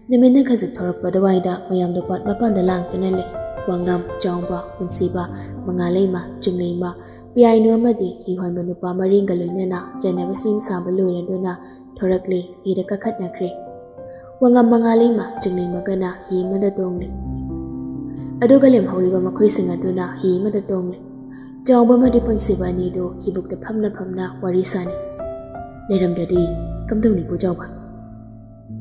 ꯅꯨꯃꯤꯠꯅ ꯈꯖꯤꯛ ꯊꯣꯔꯛꯄ ꯑꯗꯨꯋꯥꯏꯗ ꯃꯌꯥꯝꯗꯣ ꯄꯥꯠ ꯃꯄꯥꯟꯗ ꯂꯥꯡꯗꯨꯅ ꯂꯩ꯫ ꯋꯥꯉꯝ, ꯆꯥꯎꯕ, ꯄꯨꯟꯁꯤꯕ, ꯃꯉꯥꯂꯩꯃ, ꯆꯤꯡꯂꯩꯃ, ꯄꯤꯌꯥꯏꯅꯨ ꯑꯃꯗꯤ ꯍꯤ ꯍꯣꯟꯕ ꯅꯨꯄꯥ ꯃꯔꯤꯡꯒ ꯂꯣꯏꯅꯅ ꯆꯠꯅꯕ ꯁꯦꯝ ꯁꯥꯕ ꯂꯣꯏꯔꯗꯨꯅ ꯊꯣꯔꯛꯂꯦ꯫ ꯍꯤꯗ ꯀꯥꯈꯠꯅꯈ꯭ꯔꯦ꯫ ꯋꯥꯉꯝ ꯃꯉꯥꯂꯩꯃ ꯆꯤꯡꯂꯩꯃꯒꯅ ꯍꯤ ꯑꯃꯗ ꯇꯣꯡꯂꯤ꯫ ꯑꯗꯨꯒ ꯂꯦꯝꯍꯧꯔꯤꯕ ꯃꯈꯣꯏꯁꯤꯡ ꯑꯗꯨꯅ ꯍꯤ ꯑꯃꯗ ꯇꯣꯡꯂꯤ꯫ ꯆꯥꯎꯕ ꯑꯃꯗꯤ ꯄꯨꯟꯁꯤꯕ ꯑꯅꯤꯗꯨ ꯍꯤꯕꯨꯛꯇ ꯐꯝꯅ ꯐꯝꯅ ꯋꯥꯔꯤ ꯁꯥꯅꯩ꯫ ꯂꯩꯔꯝꯗ꯭ꯔꯗꯤ ꯀꯝꯗꯧꯅꯤꯕꯨ ꯆꯥꯎꯕ?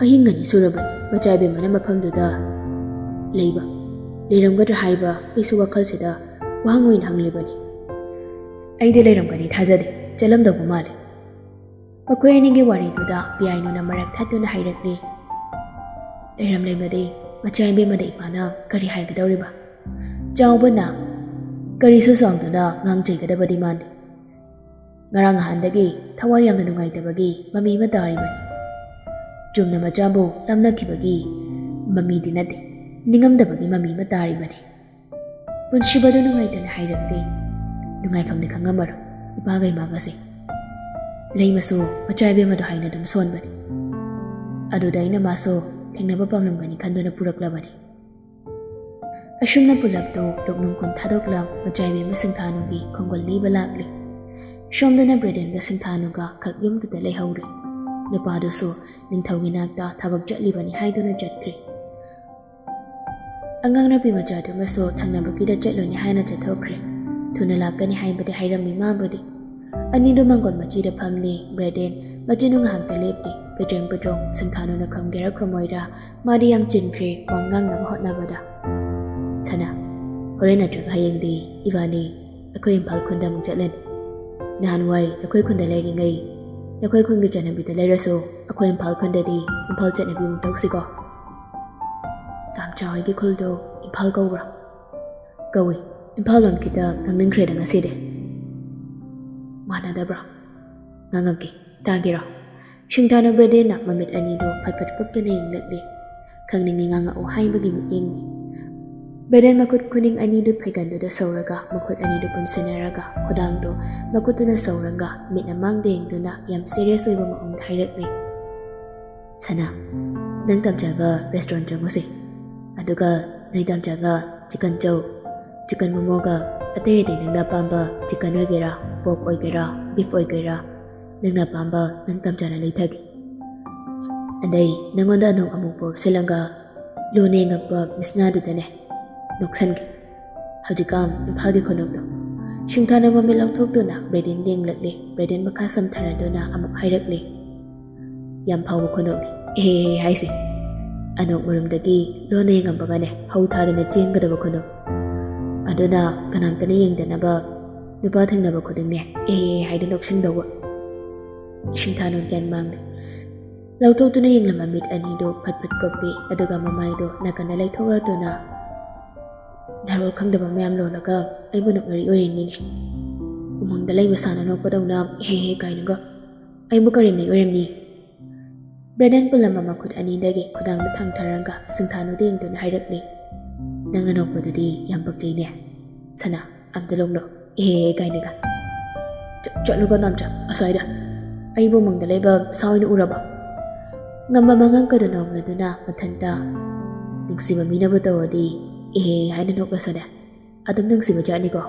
ꯑꯍꯤꯡ ꯑꯅꯤ ꯁꯨꯔꯕꯅꯤ ꯃꯆꯥ ꯏꯕꯦꯝꯃꯅ ꯃꯐꯝꯗꯨꯗ ꯂꯩꯕ꯫ ꯂꯩꯔꯝꯒꯗ꯭ꯔꯥ ꯍꯥꯏꯕ ꯑꯩꯁꯨ ꯋꯥꯈꯜꯁꯤꯗ ꯋꯥꯍꯪ ꯑꯣꯏꯅ ꯍꯪꯂꯤꯕꯅꯤ꯫ ꯑꯩꯗꯤ ꯂꯩꯔꯝꯒꯅꯤ ꯊꯥꯖꯗꯦ, ꯆꯠꯂꯝꯗꯧꯕ ꯃꯥꯜꯂꯤ꯫ ꯃꯈꯣꯏ ꯑꯅꯤꯒꯤ ꯋꯥꯔꯤꯗꯨꯗ ꯄꯤꯌꯥꯏꯅꯨꯅ ꯃꯔꯛ ꯊꯠꯇꯨꯅ ꯍꯥꯏꯔꯛꯂꯤ, ꯂꯩꯔꯝꯂꯦꯃꯗꯤ ꯃꯆꯥ ꯏꯕꯦꯝꯃꯗ ꯏꯄꯥꯅ ꯀꯔꯤ ꯍꯥꯏꯒꯗꯧꯔꯤꯕ? ꯆꯥꯎꯕꯅ ꯀꯔꯤꯁꯨ ꯆꯥꯎꯗꯨꯅ ꯉꯥꯡꯖꯩꯒꯗꯕꯗꯤ ꯃꯥꯟꯗꯦ꯫ ꯉꯔꯥꯡ ꯅꯍꯥꯟꯗꯒꯤ ꯊꯋꯥꯏ ꯌꯥꯝꯅ ꯅꯨꯡꯉꯥꯏꯇꯕꯒꯤ ꯃꯃꯤ ꯑꯃ ꯇꯥꯔꯤꯕꯅꯤ꯫ ꯆꯨꯝꯅ ꯃꯆꯥꯕꯨ ꯂꯝꯅꯈꯤꯕꯒꯤ ꯃꯃꯤꯗꯤ ꯅꯠꯇꯦ, ꯅꯤꯡꯉꯝꯗꯕꯒꯤ ꯃꯃꯤ ꯑꯃ ꯇꯥꯔꯤꯕꯅꯤ꯫ ꯄꯨꯟꯁꯤꯕꯗꯨ ꯅꯨꯡꯉꯥꯏꯇꯅ ꯍꯥꯏꯔꯛꯂꯦ, ꯅꯨꯡꯉꯥꯏꯐꯝꯗꯤ ꯈꯪꯉꯝꯃꯔꯣꯏ ꯏꯄꯥꯒ ꯏꯃꯥꯒꯁꯦ꯫ ꯂꯩꯃꯁꯨ ꯃꯆꯥ ꯏꯕꯦꯝꯃꯗꯣ ꯍꯥꯏꯅ ꯑꯗꯨꯝ ꯁꯣꯟꯕꯅꯤ꯫ ꯑꯗꯨꯗ ꯑꯩꯅ ꯃꯥꯁꯨ ꯊꯦꯡꯅꯕ ꯄꯥꯝꯂꯝꯒꯅꯤ ꯈꯟꯗꯨꯅ ꯄꯨꯔꯛꯂꯕꯅꯤ꯫ ꯑꯁꯨꯝꯅ ꯄꯨꯂꯞꯇꯨ ꯂꯣꯛꯅꯨꯡ ꯈꯨꯟ ꯊꯥꯗꯣꯛꯂꯝ ꯃꯆꯥ ꯏꯕꯦꯝꯃ ꯁꯤꯡꯊꯥꯅꯨꯒꯤ ꯈꯣꯡꯒꯨꯜ ꯂꯤꯕ ꯂꯥꯛꯂꯦ꯫ ꯁꯣꯝꯗꯅ ꯕ꯭ꯔꯦꯗꯦꯟꯒ ꯁꯤꯡꯊꯥꯅꯨꯒ ꯈꯛ ꯌꯨꯝꯗꯨꯗ ꯂꯩꯍꯧꯔꯦ꯫ ꯅꯨꯄꯥꯗꯨꯁꯨ ꯅꯤꯡꯊꯧꯒꯤ ꯅꯥꯛꯇ ꯊꯕꯛ ꯆꯠꯂꯤꯕꯅꯤ ꯍꯥꯏꯗꯨꯅ ꯆꯠꯈ꯭ꯔꯦ꯫ ꯑꯉꯥꯡ ꯅꯨꯄꯤ ꯃꯆꯥꯗꯨꯃꯁꯨ ꯊꯪꯅꯕꯒꯤꯗ ꯆꯠꯂꯨꯅꯤ ꯍꯥꯏꯅ ꯆꯠꯊꯣꯛꯈ꯭ꯔꯦ꯫ ꯊꯨꯅ ꯂꯥꯛꯀꯅꯤ ꯍꯥꯏꯕꯗꯤ ꯍꯥꯏꯔꯝꯃꯤ ꯃꯥꯕꯨꯗꯤ꯫ ꯑꯅꯤꯗꯨ ꯃꯥꯡꯒꯣꯜ ꯃꯆꯤꯗ ꯐꯝꯂꯤ꯫ ꯕ꯭ꯔꯦꯗꯦꯟ ꯃꯆꯤꯟꯗꯨ ꯉꯥꯏꯍꯥꯛꯇ ꯂꯦꯞꯇꯦ꯫ ꯄꯦꯇ꯭ꯔꯦꯡ ꯄꯦꯇ꯭ꯔꯣꯡ ꯁꯤꯡꯊꯥꯅꯨꯅ ꯈꯪꯒꯦꯔꯥ ꯈꯪꯉꯣꯏꯔꯥ, ꯃꯥꯗꯤ ꯌꯥꯝ ꯆꯤꯟꯈ꯭ꯔꯦ ꯋꯥ ꯉꯥꯡꯅꯕ ꯍꯣꯠꯅꯕꯗ꯫ ꯁꯅꯥ, ꯍꯣꯔꯦꯟ ꯅꯠꯇ꯭ꯔꯒ ꯍꯌꯦꯡꯗꯤ ꯏꯕꯥꯅꯤ ꯑꯩꯈꯣꯏ ꯏꯝꯐꯥꯜ ꯈꯨꯟꯗ ꯑꯃꯨꯛ ꯆꯠꯂꯅꯤ꯫ ꯅꯍꯥꯟꯋꯥꯏ ꯑꯩꯈꯣꯏ ꯈꯨꯟꯗ ꯂꯩꯔꯤꯉꯩ ꯅꯈꯣꯏ ꯈꯨꯟꯒꯤ ꯆꯠꯅꯕꯤꯗ ꯂꯩꯔꯁꯨ ꯑꯩꯈꯣꯏ ꯏꯝꯐꯥꯜ ꯈꯨꯟꯗꯗꯤ ꯏꯝꯐꯥꯜ ꯆꯠꯅꯕꯤ ꯑꯃꯨꯛ ꯇꯧꯁꯤꯀꯣ꯫ ꯇꯥꯝꯆꯥ ꯍꯣꯏꯒꯤ ꯈꯨꯜꯗꯣ ꯏꯝꯐꯥꯜ ꯀꯧꯕ꯭ꯔꯥ? ꯀꯧꯏ꯫ ꯏꯝꯐꯥꯜ ꯂꯣꯟ ꯈꯤꯇ ꯉꯥꯡꯅꯤꯡꯈ꯭ꯔꯦꯗ ꯉꯁꯤꯗꯤ꯫ ꯃꯥꯟꯅꯗꯕ꯭ꯔꯥ? ꯉꯥꯡꯉꯛꯀꯦ, ꯇꯥꯒꯦꯔꯣ? ꯁꯤꯡꯊꯥꯅꯨ ꯕ꯭ꯔꯦꯗꯦꯟꯅ ꯃꯃꯤꯠ ꯑꯅꯤꯗꯨ ꯐꯠ ꯐꯠ ꯀꯨꯞꯇꯨꯅ ꯌꯦꯡꯂꯛꯂꯤ꯫ ꯈꯪꯅꯤꯡꯉꯤ ꯉꯥꯡꯉꯛꯎ ꯍꯥꯏꯕꯒꯤ ꯃꯤꯠꯌꯦꯡꯅꯤ꯫ ꯕ꯭ꯔꯦꯗꯦꯟ ꯃꯈꯨꯠ ꯈꯨꯅꯤꯡ ꯑꯅꯤꯗꯨ ꯐꯩꯒꯟꯗꯨꯗ ꯁꯧꯔꯒ ꯃꯈꯨꯠ ꯑꯅꯤꯗꯨ ꯄꯨꯟꯁꯤꯟꯅꯔꯒ ꯈꯨꯗꯥꯡꯗꯨ ꯃꯈꯨꯠꯇꯨꯅ ꯁꯧꯔꯒ ꯃꯤꯠꯅ ꯃꯥꯡꯗ ꯌꯦꯡꯗꯨꯅ ꯌꯥꯝ ꯁꯤꯔꯤꯌꯁ ꯑꯣꯏꯕ ꯃꯑꯣꯡꯗ ꯍꯥꯏꯔꯛꯂꯤ, ꯁꯅꯥ, ꯅꯪ ꯇꯥꯝꯆꯥꯒ ꯔꯦꯁꯇꯨꯔꯦꯟ ꯆꯪꯉꯨꯁꯦ꯫ ꯑꯗꯨꯒ ꯅꯣꯏ ꯇꯥꯝꯆꯥꯒ ꯆꯤꯛꯀꯟ ꯆꯧ, ꯆꯤꯛꯀꯟ ꯃꯣꯃꯣꯒ ꯑꯇꯩ ꯑꯇꯩ ꯅꯪꯅ ꯑꯄꯥꯝꯕ ꯆꯤꯛꯀꯟ ꯑꯣꯏꯒꯦꯔꯥ, ꯄꯣꯔꯛ ꯑꯣꯏꯒꯦꯔꯥ, ꯕꯤꯐ ꯑꯣꯏꯒꯦꯔꯥ, ꯅꯪꯅ ꯑꯄꯥꯝꯕ ꯅꯪ ꯇꯥꯝꯆꯥꯅ ꯂꯩꯊꯒꯦ꯫ ꯑꯗꯩ ꯅꯪꯉꯣꯟꯗ ꯑꯅꯣꯛ ꯑꯃꯨꯛ ꯄꯣꯞꯁꯤꯜꯂꯒ ꯂꯨꯅ ꯌꯦꯡꯉꯛꯄ ꯃꯤꯁꯅꯥꯗꯨꯗꯅꯦ ꯅꯣꯛꯁꯟꯒꯦ꯫ ꯍꯧꯖꯤꯛꯀꯥꯟ ꯏꯝꯐꯥꯜꯒꯤ ꯈꯨꯅꯣꯛꯇꯣ꯫ ꯁꯤꯡꯊꯥꯅ ꯃꯃꯤꯠ ꯂꯥꯎꯊꯣꯛꯇꯨꯅ ꯕ꯭ꯔꯦꯗꯦꯟꯗ ꯌꯦꯡꯂꯛꯂꯦ꯫ ꯕ꯭ꯔꯦꯗꯦꯟ ꯃꯈꯥ ꯁꯝꯊꯔꯗꯨꯅ ꯑꯃꯨꯛ ꯍꯥꯏꯔꯛꯂꯦ, "ꯌꯥꯝ ꯐꯥꯎꯕ ꯈꯨꯅꯣꯛꯅꯤ ꯑꯦ ꯍꯥꯏꯁꯦ꯫ ꯑꯅꯣꯛ ꯃꯔꯨꯝꯗꯒꯤ ꯂꯣꯟꯅ ꯌꯦꯡꯉꯝꯕꯒꯅꯦ ꯍꯧ ꯊꯥꯗꯅ ꯆꯦꯟꯒꯗꯕ ꯈꯨꯅꯣꯛ꯫ ꯑꯗꯨꯅ ꯀꯅꯥꯝꯇꯅ ꯌꯦꯡꯗꯅꯕ ꯅꯨꯄꯥ ꯊꯦꯡꯅꯕ ꯈꯨꯗꯤꯡꯅꯦ ꯑꯦ ꯍꯥꯏꯗꯨꯅ ꯅꯣꯛꯁꯤꯟꯗꯧꯕ꯫" ꯁꯤꯡꯊꯥꯅꯨ ꯒ꯭ꯌꯥꯟ ꯃꯥꯡꯂꯦ꯫ ꯂꯧꯊꯣꯛꯇꯨꯅ ꯌꯦꯡꯂꯝꯕ ꯃꯤꯠ ꯑꯅꯤꯗꯨ ꯐꯠ ꯐꯠ ꯀꯨꯞꯄꯤ, ꯑꯗꯨꯒ ꯃꯃꯥꯏꯗꯨ ꯅꯥꯀꯟꯗ ꯂꯩꯊꯣꯛꯂꯗꯨꯅ ꯅꯔꯣꯜ ꯈꯪꯗꯕ ꯃꯌꯥꯝ ꯂꯣꯜꯂꯒ ꯑꯩꯕꯨ ꯅꯣꯛꯅꯔꯤ ꯑꯣꯏꯔꯤꯅꯤꯅꯦ꯫ ꯎꯃꯪꯗ ꯂꯩꯕ ꯁꯥꯅ ꯅꯣꯛꯄꯗꯧꯅ ꯍꯦ ꯍꯦ ꯀꯥꯏꯅꯒ ꯑꯩꯕꯨ ꯀꯔꯦꯝꯅꯩ ꯑꯣꯏꯔꯝꯅꯤ꯫ ꯕ꯭ꯔꯦꯗꯟ ꯄꯨꯜꯂꯝꯕ ꯃꯈꯨꯠ ꯑꯅꯤꯗꯒꯤ ꯈꯨꯗꯥꯡꯗꯨ ꯊꯥꯡꯊꯔꯒ ꯁꯤꯡꯊꯥꯅꯨꯗ ꯌꯦꯡꯗꯨꯅ ꯍꯥꯏꯔꯛꯂꯤ, "ꯅꯪꯅ ꯅꯣꯛꯄꯗꯨꯗꯤ ꯌꯥꯝ ꯄꯛꯆꯩꯅꯦ ꯁꯅꯥ, ꯑꯝꯇ ꯅꯣꯛꯂꯣ ꯑꯦ ꯀꯥꯏꯅꯒ꯫ ꯆ-, ꯆꯠꯂꯨꯀꯣ ꯅꯥꯝꯆꯥ ꯑꯁ꯭ꯋꯥꯏꯗ꯫ ꯑꯩꯕꯨ ꯃꯪꯗ ꯂꯩꯕ ꯁꯥ ꯑꯣꯏꯅ ꯎꯔꯕ?" ꯉꯝꯕ ꯃꯉꯛꯀꯗꯨ ꯅꯣꯡꯂꯗꯨꯅ ꯃꯊꯟꯇ, "ꯅꯨꯡꯁꯤꯕ ꯃꯤꯅꯕꯨ ꯇꯧꯔꯗꯤ ꯑꯦ ꯍꯥꯏꯅ ꯅꯣꯛꯂꯁꯨꯅꯦ ꯑꯗꯨꯝ ꯅꯨꯡꯁꯤꯕ ꯖꯥꯠꯅꯤꯀꯣ꯫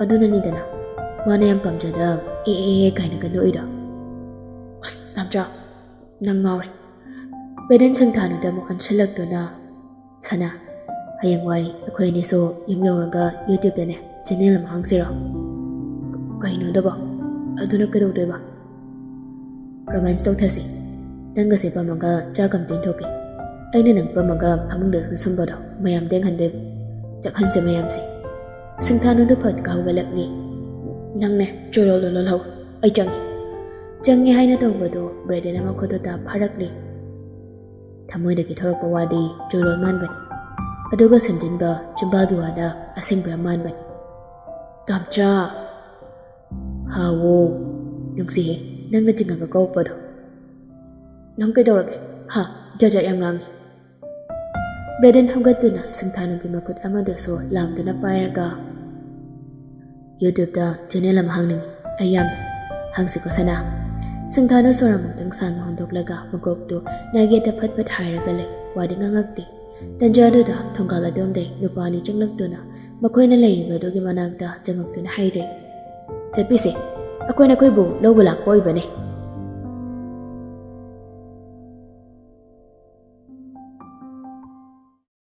ꯑꯗꯨꯅꯅꯤꯗꯅ ꯃꯥꯅ ꯌꯥꯝ ꯄꯥꯝꯖꯅ ꯑꯦ ꯑꯦ ꯑꯦ ꯀꯥꯏꯅꯒ ꯅꯣꯛꯏꯗꯣ꯫" "ꯑꯁ ꯅꯥꯝꯆꯥ, ꯅꯪ ꯉꯥꯎꯔꯦ꯫" ꯕ꯭ꯔꯦꯗꯟ ꯁꯤꯡꯊꯥꯅꯨꯗ ꯑꯃꯨꯛ ꯑꯣꯟꯁꯤꯜꯂꯛꯇꯨꯅ, "ꯁꯅꯥ, ꯍꯌꯦꯡꯋꯥꯏ ꯑꯩꯈꯣꯏ ꯑꯅꯤꯁꯨ ꯌꯨꯝ ꯌꯧꯔꯒ YouTubeꯇꯅꯦ channel ꯑꯃ ꯍꯥꯡꯁꯤꯔꯣ?" "ꯀꯩꯅꯣꯗꯕꯣ? ꯑꯗꯨꯅ ꯀꯩꯗꯧꯗꯣꯏꯕ?" "Romance ꯇꯧꯊꯁꯤ꯫ ꯅꯪꯒꯁꯦ ꯄꯝꯃꯒ ꯆꯥꯛ ꯑꯝꯇ ꯏꯟꯊꯣꯛꯀꯦ꯫ ꯑꯩꯅ ꯅꯪ ꯄꯝꯃꯒ ꯐꯃꯨꯡꯗ ꯁꯨꯝꯕꯗꯣ ꯃꯌꯥꯝ ꯌꯦꯡꯍꯟꯗꯣꯏꯕ꯫ ꯆꯥꯛꯍꯟꯁꯦ ꯃꯌꯥꯝꯁꯦ꯫" ꯁꯤꯡꯊꯥꯅꯨꯗꯨ ꯐꯠꯀ ꯍꯧꯒꯠꯂꯛꯂꯤ꯫ "ꯅꯪꯅꯦ ꯆꯣꯏꯔꯣꯜꯗꯣ ꯂꯣꯜꯍꯧ, ꯑꯩ ꯆꯪꯉꯦ꯫" ꯆꯪꯉꯦ ꯍꯥꯏꯅ ꯇꯧꯕꯗꯨ ꯕ꯭ꯔꯦꯗꯟ ꯑꯃ ꯈꯨꯠꯇꯨꯗ ꯐꯥꯔꯛꯂꯤ꯫ ꯊꯃꯣꯏꯗꯒꯤ ꯊꯣꯔꯛꯄ ꯋꯥꯗꯤ ꯆꯣꯏꯔꯣꯜ ꯃꯥꯟꯕꯅꯤ, ꯑꯗꯨꯒ ꯁꯦꯝꯖꯤꯟꯕ ꯆꯤꯝꯕꯥꯜꯒꯤ ꯋꯥꯅ ꯑꯁꯦꯡꯕ ꯌꯥꯝ ꯃꯥꯟꯕꯅꯤ꯫ "ꯇꯥꯝꯆꯥ!" "ꯍꯥꯎꯋꯣ, ꯅꯨꯡꯁꯤꯍꯦ, ꯅꯪꯅ ꯆꯤꯡꯉꯒ ꯀꯧꯔꯛꯄꯗꯣ꯫ ꯅꯪ ꯀꯩꯗꯧꯔꯒꯦ? ꯍꯥ? ꯖꯥꯠ ꯖꯥꯠ ꯌꯥꯝ ꯉꯥꯡꯉꯤ꯫" ꯕ꯭ꯔꯦꯗꯟ ꯍꯧꯒꯠꯇꯨꯅ ꯁꯤꯡꯊꯥꯅꯨꯒꯤ ꯃꯈꯨꯠ ꯑꯃꯗꯨꯁꯨ ꯂꯥꯝꯗꯨꯅ ꯄꯥꯏꯔꯒ, "YouTubeꯇ channel ꯑꯃ ꯍꯥꯡꯅꯤꯡꯉꯤ ꯑꯩ ꯌꯥꯝꯅ꯫ ꯍꯥꯡꯁꯤꯀꯣ ꯁꯅꯥ?" ꯁꯤꯡꯊꯥꯅꯨ ꯁꯣꯔ ꯑꯃꯨꯛꯇꯪ ꯁꯥꯡꯅ ꯍꯣꯟꯗꯣꯛꯂꯒ ꯃꯀꯣꯛꯇꯨ ꯅꯥꯒꯦꯠꯇ ꯐꯠ ꯐꯠ ꯍꯥꯏꯔꯒ ꯂꯩ꯫ ꯋꯥꯗꯤ ꯉꯥꯡꯉꯛꯇꯦ꯫ ꯇꯟꯖꯥꯗꯨꯗ ꯊꯣꯡꯒꯥꯜ ꯑꯗꯣꯝꯗꯩ ꯅꯨꯄꯥ ꯑꯅꯤ ꯆꯪꯂꯛꯇꯨꯅ ꯃꯈꯣꯏꯅ ꯂꯩꯔꯤꯕꯗꯨꯒꯤ ꯃꯅꯥꯛꯇ ꯆꯪꯉꯛꯇꯨꯅ ꯍꯥꯏꯔꯦ, "ꯆꯠꯄꯤꯁꯦ, ꯑꯩꯈꯣꯏ ꯅꯈꯣꯏꯕꯨ ꯂꯧꯕ ꯂꯥꯛꯄ ꯑꯣꯏꯕꯅꯦ꯫